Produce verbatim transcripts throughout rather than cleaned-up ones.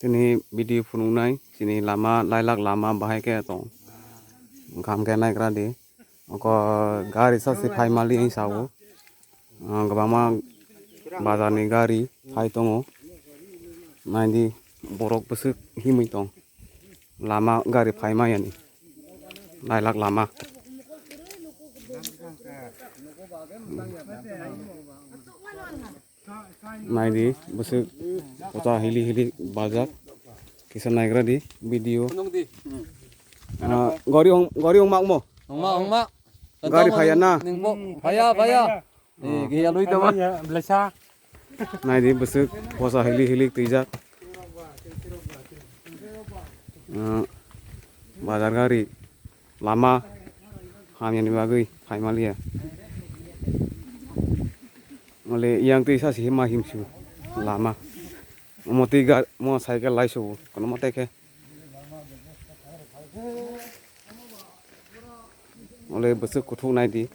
Chini video phunuknai, chini lama, lailak lama bahai khe tong. Kaham khe naigra di. Oko gari sa se phai mali ang sao. Ah, kwbangma bazar ni gari phai tongo. Naidi borok bwswk himwi tong. Lama gari phai maya ni. Lailak lama. Naidi, bwswk pocha hili hili bajak. Kisa naigra di video. Ah, gari ong, gari ong makmo. Ongma, ongma. Gari phaiya na? Ningbo, phaiya, phaiya. Eh, gaya lui tama. Naidi, bwswk pocha hili hili twijak. Ah, bazar gari. Lama hamyani bagwi phaimaliya. Ole yang twi sa se hima himsu lama. Omo twi ga-, mo cycle laisu kono mate khe. Ole bwswk kuthuk naidi.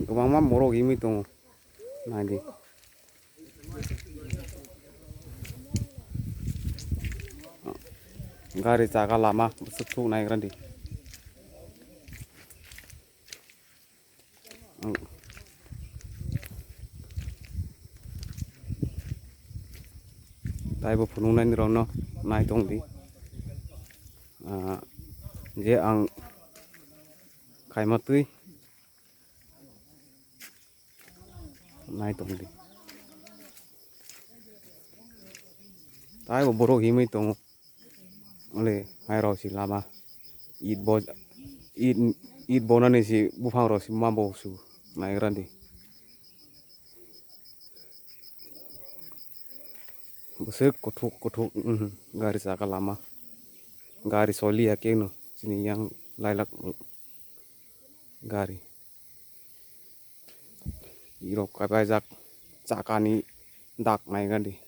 Kwbangma borok himwi tongo. Naidi. Gari chaka lama bwswk thuk naigra di. Taibo phunuknai rokno nai tong di. Ah, je ang khaima twi. Nai tong di. Taibo borok himwi tongo. Ole hai rok si lama. It bo, it, it bonani si buphang rok si ma bo su naigra di. Bwswk kuthuk kuthuk, mhm, gari chaka lama. Gari soliya keno chini yang lailak gari. Irok kabaijak chakani dak naigra di.